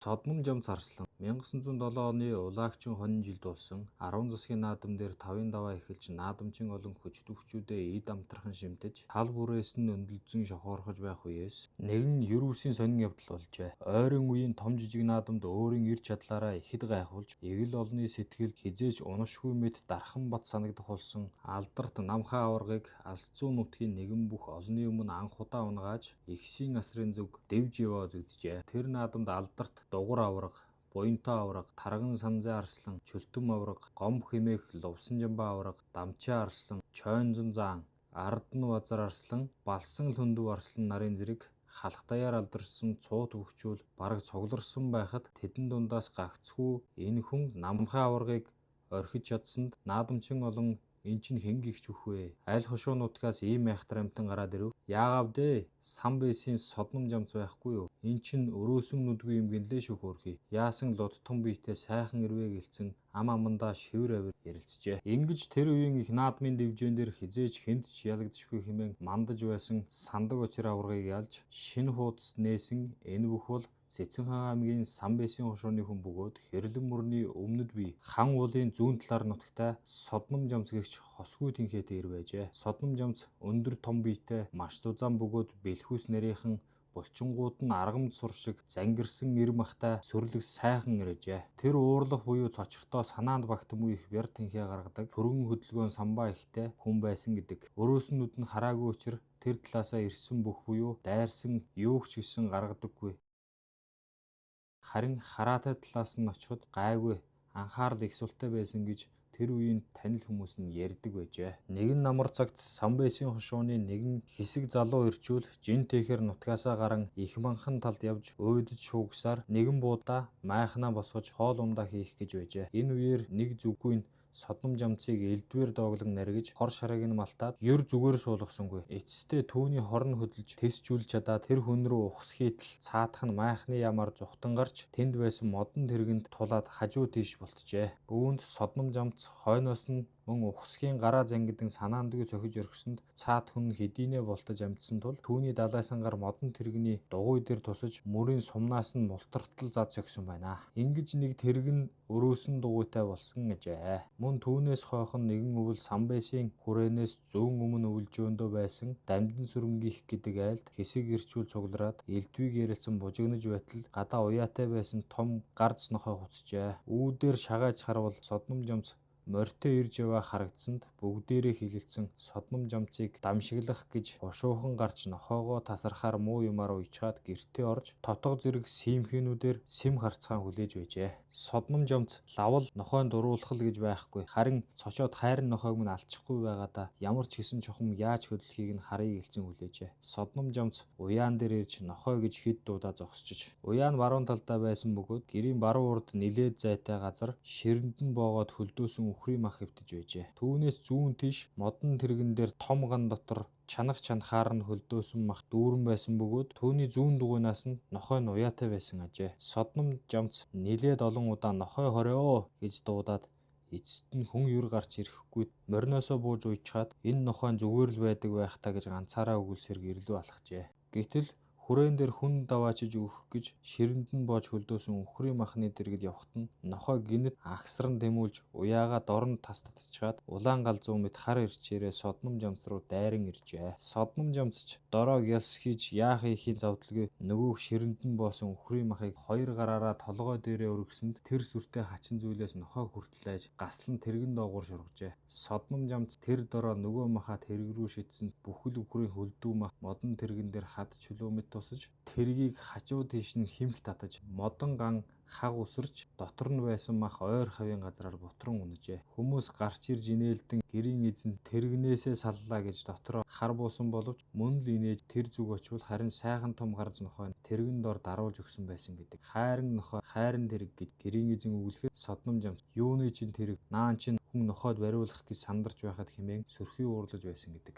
Содном Жамц Арслан 1907 оны Улаагчин хонин жилд болсон 10 засгийн наадам дээр тавын даваа эхэлж наадамчин олон хүчит хүчүүдээ эд амтрахын шимтэж тал бүрээс нь өндөрлөсөн шохоорхож байх үеэс нэгэн ер үсийн сонин явдал болжээ. Ойрын үеийн том жижиг наадамд өөрийн эр чадлаараа ихэд гайхуулж эгэл олны сэтгэлд хэзээ ч унашгүй мэт дархан бат санагдах болсон алдарт Намхай аваргыг алс зүүн нутгийн нэгэн бүх олны өмнө анх удаа унагааж Эгсийн асрын зүг дэв живаа үзэгджээ. Тэр наадамд алдарт Дугар аварга, Буянтай аварга, Тарган санзай арслан, Чөлтөм аварга, Гомбо хэмээх Лувсанжанбай аварга, Дамчаа арслан, Чойнзон заан, Ардан базар арслан, Балсан лхүндэв арслан нарын зэрэг халах даяар алдаршсан цуут бөхчүүл бараг цугларсан байхад тэдэн дундаас гагцхүү энэ хүн Намхай аваргыг орхиж чадсанд наадамчин олон энэ чинь хэн гихч үх вэ? Аль хошуу нутгаас ийм айхтар амьтан гараад ирэв? Яагаад вэ? Сан бэсийн содном жамц байхгүй юу? Энэ чинь өрөөсөн нүдгүй юм гинлээ шүү хөөрхий. Яасан лудтан биетэй сайхан ирвэ гэлцэн ам амандаа шивэр авир ярилцжээ. Ингэж тэр үеийн их наадмын дэвжээн дээр хэзээ ч хэнд ч ялагдшгүй хэмээн мандаж байсан сандаг очир аваргыг ялж шинэ хуудас нээсэн энэ бүх бол Цэцэн хаан аймгийн Самбэсийн хошууны хүн бөгөөд Хэрлэн мөрний өмнөд бие Хан уулын зүүн талаар нутагтай Содном жамц гэгч хосгүй тэнхээтэй ир байжээ. Содном жамц өндөр том биетэй маш зузаан бөгөөд бэлхүүс нарийнхан булчингууд нь аргамд сур шиг зангирсан эр махтай сүрлэг сайхан ирэжээ. Тэр уурлах буюу цочртоо санаанд багтамгүй их бяр тэнхээ гаргадаг түргэн хөдөлгөөн самбаа ихтэй хүн байсан гэдэг. Өрөөс нь нүд нь хараагүй учир тэр талаасаа ирсэн бүх буюу дайрсан юу ч гэсэн гаргадаггүй. Харин хараатай талаас нь очиход гайгүй анхаарал их султай байсан гэж тэр үеийн танил хүмүүс нь ярьдаг байжээ. Нэгэн намар цагт Самбэсийн хошууны нэгэн хэсэг залуу ирчүүл жин тээхэр нутгаасаа гаран их манхан талд явж уйдаж шуугсаар нэгэн буудаа майхнаа босгож хоол ундаа хийх гэж байжээ. Энэ үеэр нэг зүггүй нь Содном жамцыг элдвээр дооглон наргиж хор шарыг нь малтаад ер зүгээр суулгасангүй. Эцэстээ түүний хор нь хөдөлж тэсчүүлж чадаад тэр хүн рүү ухас хийтэл цаадах нь майхны ямаар зугтан гарч тэнд байсан модон тэргэнд тулаад хажуу тийш болтжээ. Үүнд Содном жамц хойноос нь мөн ухасхийн гараа зангидан санаандгүй цохиж орхисонд цаад хүн хэдийнэ болтож амжсан тул түүний далайсан гар модон тэрэгний дугуй дээр тусаж мөрийн сумнаас нь мултартал зад цохисон байна. Ингэж нэг тэрэг нь өрөөсөн дугуйтай болсон гэжээ. Мөн түүнээс хойхон нэгэн өвөл Самбэсийн хүрээнээс зүүн өмнө өвлжөөндөө байсан Дамдин сүрэнгийнх гэдэг айлд хэсэг ирчүүл цуглараад элдвийг ярилцсан бужигнаж байтал гадаа уяатай байсан том гарц нохой хуцжээ. Үүдээр шагааж харвал Содном жамц морьтой ирж яваа харагдсанд бүгдээрээ хилэлцэн Содном жамцыг дамшиглах гэж хушуухан гарч нохойгоо тасархаар муу юмаар уячхаад гэртээ орж тотго зэрэг сиймхийнүүдээр сэм харцгаан хүлээж байжээ. Содном жамц лавл нохойн дуруулах л гэж байхгүй. Харин цочоод хайрын нохойг минь алчихгүй байгаадаа ямар ч гэсэн чухам яаж хөдлөхийг нь харъя гэлцэн хүлээжээ. Содном жамц уяан дээр ирж нохой гэж хэд дуудаа зогсчиж. Уяан баруун талдаа байсан бөгөөд гэрийн баруун урд нилээд зайтай газар ширэнд нь боогоод хөлдөөсөн үхрийн мах хэвтэж байжээ. Түүнээс зүүн тийш модон тэргэн дээр том ган дотор чанах чанахаар нь хөлдөөсөн мах дүүрэн байсан бөгөөд түүний зүүн дугуйнаас нь нохой нь уяатай байсан ажээ. Содном жамц нилээд олон удаа нохой хорио гэж дуудаад эцэст нь хүн ер гарч ирэхгүй мориноосоо бууж уйчхаад энэ нохой нь зүгээр л байдаг байх та гэж ганцаараа өгүүлсээр гэрлүү алхажээ. Гэтэл хүрээн дээр хүн даваачиж өгөх гэж ширэнд нь боож хөлдөөсөн үхрийн махны дэргэд явахад нь нохой гэнэт агсран тэмүүлж уяагаа дорн тас татчихаад улаан галзуу мэт хар ирчээрээ Содном жамц руу дайран иржээ. Содном жамц ч дороог ялс хийж яах ийхийн зовдолгүй нөгөөх ширэнд нь боосон үхрийн махыг хоёр гараараа толгой дээрээ өргөсөнд тэр сүртэй хачин зүйлээс нохой хүртэл айж гаслан тэргэн доогуур шургажээ. Содном жамц тэр дороо нөгөө махаа тэрэг рүү шидсэнд бүхэл үхрийн хөлдүү мах модон тэргэн дээр хад чөлөө мэт тусаж тэргийг хажуу тийш нь химх татаж модон ган хаг усарч дотор нь байсан мах ойр хавийн газраар бутран унажээ. Хүмүүс гарч ирж инээлдэн гэрийн эзэн тэрэгнээсээ саллаа гэж дотроо хар буусан боловч мөн л инээж тэр зүг очивол харин сайхан том гарз нохой тэрэгэн дор даруулж өгсөн байсан гэдэг. Хайран нохой хайран тэрэг гэж гэрийн эзэн өгүүлэхэд Содном жамц юуны чинь тэрэг наан чинь хүн нохойд бариулах гэж сандарч байхад хэмээн сөрхий уурлаж байсан гэдэг.